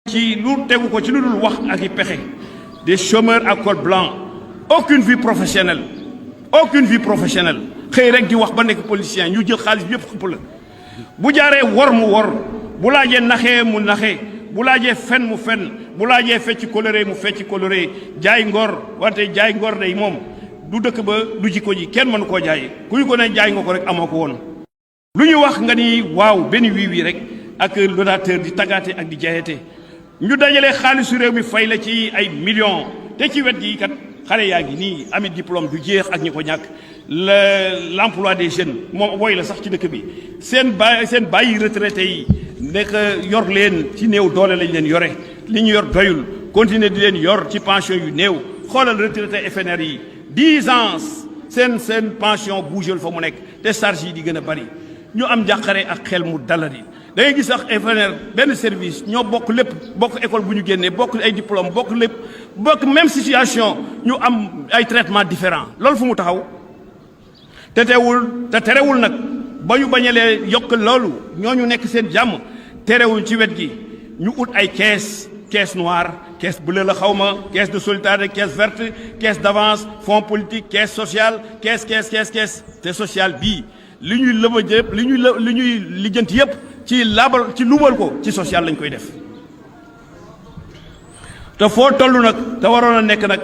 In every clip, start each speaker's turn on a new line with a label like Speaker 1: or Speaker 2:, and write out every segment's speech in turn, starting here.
Speaker 1: ci lu tegu ko ci lu dul wax ak i pexe des chômeurs à col blanc aucune vie professionnelle xëy rek di wax ba nekk politicien ñu jël xaalis bi yëpp xëpp la bu jaaree wor mu wor bu laajee naxee mu naxee bu laajee fen mu fen bu laajee fecc coloré mu fecc coloré jaay ngor wante jaay ngor day moom du dëkk ba du jikko ji kenn mënu koo jaay ku ñu ko ne jaay nga ko rek amoo ko woon lu ñu wax nga ni waaw benn wii rek ak l'audateur di tagaate ak di jaayate ñu dajalee xaalisu réew mi fay la ci ay millions te ci wet gi kat xale yaa ngi nii amit diplôme du jeex ak ñi ko ñàkk l'emploi des jeunes moom woy la sax ci dëkk bi seen bàyyi retraité yi nekk yor leen ci néew doole lañ leen yore li ñu yor doyul continuer di leen yor ci pension yu néew xoolal retraité FNR yi 10 ans seen pension bougel fa mu nekk te charge yi di gën a bari ñu am njàqare ak xel mu daladi da ngay gis sax FNR benn service ñoo bokk lépp bokk école bu ñu génnee bokk ay diplôme bokk lépp bokk même situation ñu am ay traitement différent loolu fu mu taxaw te terewul nag ba ñu bañalee yokk loolu ñooñu nekk seen jàmm terewul ci wet gi ñu ut ay caisse noire caisse bleue la xawma caisse de solidarité caisse verte caisse d'avance fonds politique caisse sociale caisse te sociale bii li ñuy lëbëj yëpp li ñuy lijjanti yëpp ci luubal ko ci social lañ koy def te foo toll nag te waroon a nekk nag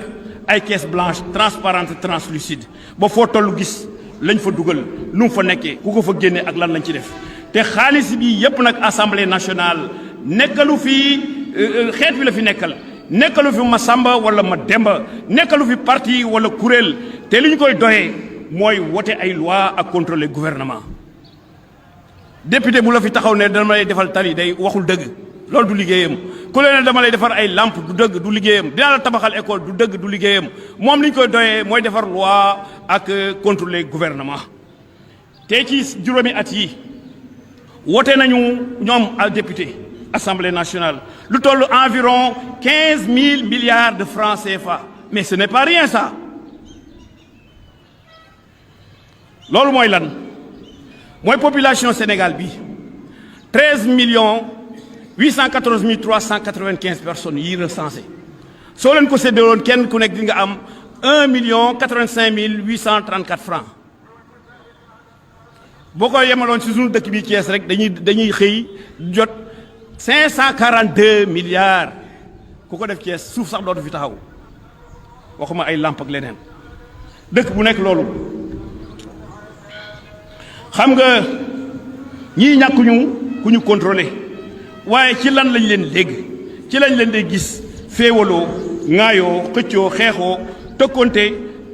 Speaker 1: ay caisse blanche transparente translucide ba foo toll gis lañ fa dugal nu mu fa nekkee ku ko fa génne ak lan lañ ci def te xaalis bi yëpp nag assemblée nationale nekkalu fi xeet bi la fi nekkalu fi ma samba wala ma demba nekkalu fi parti wala kuréel te li ñu koy doyee mooy wote ay loi ak contrôler gouvernement député bu la fi taxaw ne dama lay defal tali day waxul dëgg loolu du liggéeyam ku leen ne dama lay defar ay lampe du dëgg du liggéeyam dinaa la tabaxal école du dëgg du liggéeyam moom li ñu koy doyee mooy defar loi ak contrôler gouvernement te ci juróomi at yi wote nañu ñoom al député assemblée nationale lu toll environ 15 000 milliards de francs CFA mais ce n'est pas rien ça loolu mooy lan mooy population Sénégal bi 13 814 395 personnes yi recensé soo leen ko séddaloon kenn ku nekk di nga am 1 085 834 francs boo ko yemaloon ci suñu dëkk bi Thiès rek dañuy xëy jot 542 milliards ku ko def Thiès suuf sax dootu fi taxaw waxuma ay lamp ak leneen dëkk bu nekk loolu xam nga ñii ñàkkuñu ku ñu contrôler waaye ci lan lañ leen léegi ci lañ leen di gis féewaloo ŋaayoo xëccoo xeexoo tokkonte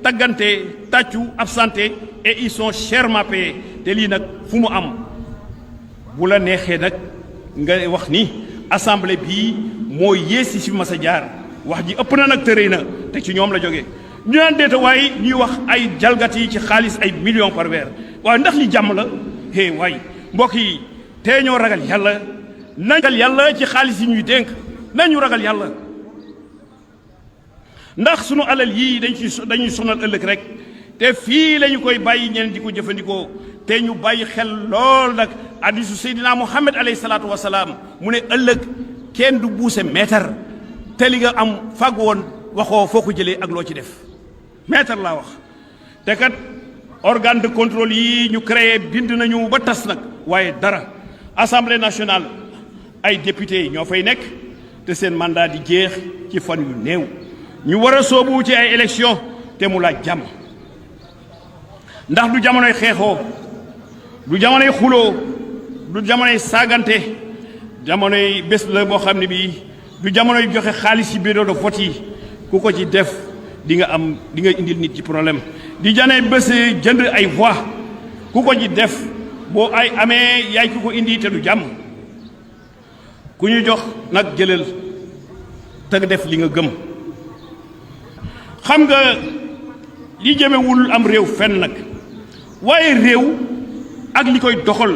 Speaker 1: taggante tàccu absenté et ils sont chèrement payés te lii nag fu mu am bu la neexee nag nga wax ni assemblée bii moo yées si mas a jaar wax ji ëpp na nag tërëy na te ci ñoom la jógee ñu naan déeta waaye ñuy wax ay jalgati ci xaalis ay millions par weer waaye ndax li jàmm la waay mbokk yi tee ñoo ragal yàlla nañ ragal yàlla ci xaalis yi ñuy dénk nañu ragal yàlla ndax sunu alal yii dañuy sonal ëllëg rek te fii la ñu koy bàyyi ñeneen di ko jëfandikoo te ñu bàyyi xel lool nag hadiisu Seydina Muhammad alayhi salaatu wa salaam mu ne ëllëg kenn du buuse meetar te li nga am fàgg woon waxoo foo ko jëlee ak loo ci def meetar laa wax te kat organe de contrôle yi ñu créé bind nañu ba tas nag waaye dara assemblée nationale ay député ñoo fay nekk te seen mandat di jeex ci fan yu néew ñu war a soobu ci ay élection te mu laaj jàmm ndax du jamonoy xeexoo du jamonoy xuloo du jamonoy saagante jamonoy bés la boo xam ne bii du jamonoy joxe xaalis ci bureau de vote yi ku ko ci def di nga indil nit ci problème di janee bés jënd ay voix ku ko ci def boo ay amee yaay ku ko indi te du jàmm ku ñu jox nag jëlal te nga def li nga gëm xam nga li jëmewul am réew fenn nag waaye réew ak li koy doxal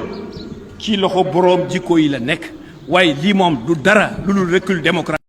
Speaker 1: ci loxo boroom jikko yi la nekk waaye lii moom du dara lu dul recul démocratique